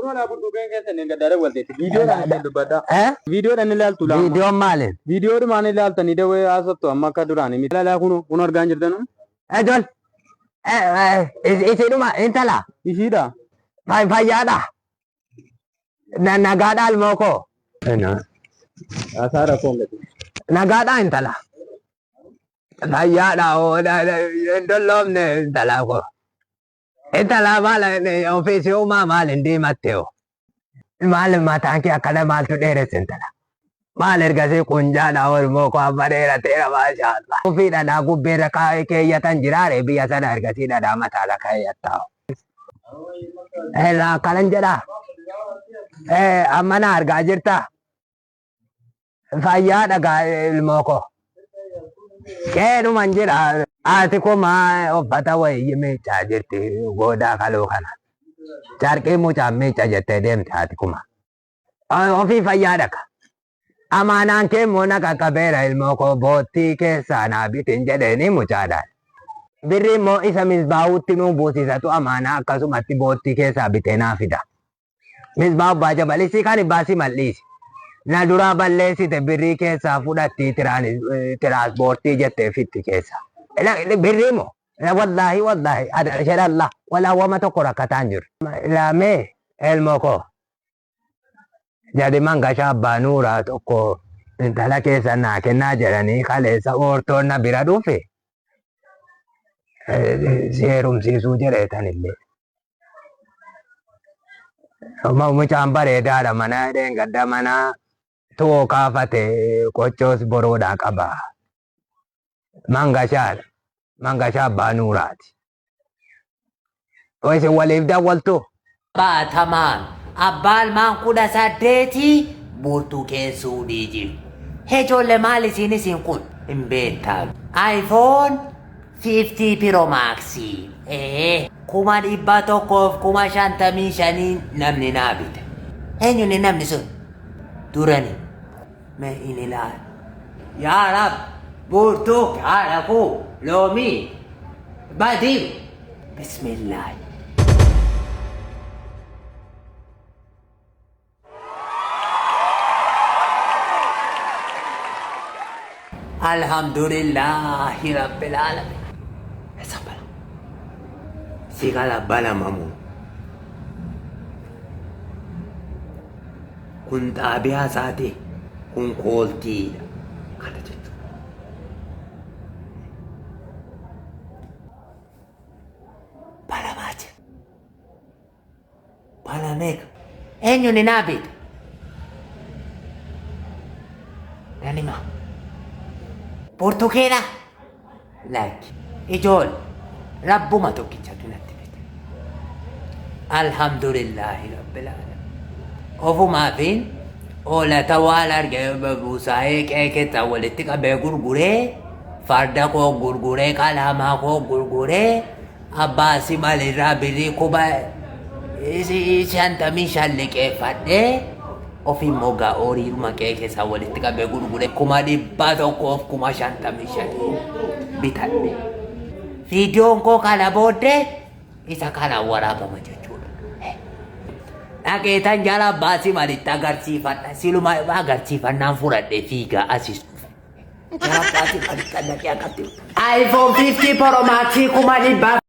Kunoo laa budduuqeen keessan hin gaddaa dawwalteetti. Viidiyoodhaan ittiin dubbadhaa. Eh? Viidiyoodhaan ilaaltu laa. Viidiyoon maali? Viidiyoodhumaan ilaaltanii dawwee haasoftu amma akka duraanii miti. Laalaa kunoo kun argaa hin jirtanu. Ejol. Isiidhuma intala. Ishiidha. Fayyaadha. Nagaadha ilmoo koo. Haasaa rakkoon gadi. Nagaadha intala. Fayyaadha hin dolloomne intala koo. Intala maal ofiisi uumaa maal hin diimatte hoo? Maal mataan kee akkana maaltu dheeresse intala? Maal ergasii qunjaadha ilmoo koo amma dheerateera maashaallah. Ofii dhadhaa gubbeerra keeyyatan jiraare biyya sana ergasii dhadhaa mataarra keeyyattaa. Akkanan jedhaa. Amma na argaa jirtaa? Fayyaadha gaa ilmoo koo. Qeedhuman jira. Haati koo maa uffata wayii miiccaa jirti goodaa kaloo kana. Carqii mucaan miicca jettee deemte haati kuma. Ofii fayyaadha ka. Amaanaan kee immoo na qaqqabeera ilmoo koo boottii keessaa naa bitin jedheeni mucaadhaan. Birri immoo isa misbaawutti nuu buusisatu amaanaa akkasumatti boottii keessaa bitee naa fida. Misbaa abbaa jabalisii kan baasii mal'iisi. Na duraa balleessite birrii keessaa fudhattii tiraanspoortii jettee fitti keessa. Birrii moo? Wallaahi wallaahi shadallah walaa wama tokko rakkataan jiru. Laamee elmoo koo. Jadi mangashaa abbaa nuuraa tokko intala keessa naa kennaa jedhanii kaleessa oortoon na bira dhufe. Si heerumsiisuu jedheetanillee. Mucaan bareedaadha mana dheengadda mana tu'oo kaafate qoccoos boroodhaa qaba. Mangashaadha. Mangashaa abbaa nuuraati. Isin waliif dawwaltu? Baatamaan abbaa ilmaan 18 burtukeen suudii jiru. Ijoollee maal isin isin kun hin beektan. iPhone 50 Pro Max 155,000 namni naa bite. Eenyuun namni sun? Durani. Mee hin ilaalu. Yaa Rab, burtuk haadha koo loomii badii. Bismillah. Alhamdulillahi Rabbil Alamin. Eessa bala? Si kala banamamu. Kun xaabiyaa isaati. Kun kooltiidha. Kana jechuudha. Banamaa jira. Bala meeqa? Eenyuun naa beeka? Nan hima. Burtukeedha? Lakki. Ijool rabbuma tokkichatu natti bite. Alhamdulillahi rabbil alamin. Ofumaafiin hoolata waan arge buusaa'ee qe'ee keessaa walitti qabee gurguree farda koo gurguree qalaamaa koo gurguree Abbaa Simal irraa birrii 55,000 liqeeffadhee ofii immoo gaa horiidhuma qe'ee keessaa walitti qabee gurgure 155,000 bitadhe. Viidiyoon koo kana booddee isa kanaan waraabama jechuudha. Dhaqeetan jala abbaa Simalitti agarsiifadha. Siluma agarsiifannaan fudhadhe fiigaa asis dhufe. iPhone 50 Pro Max 100,000.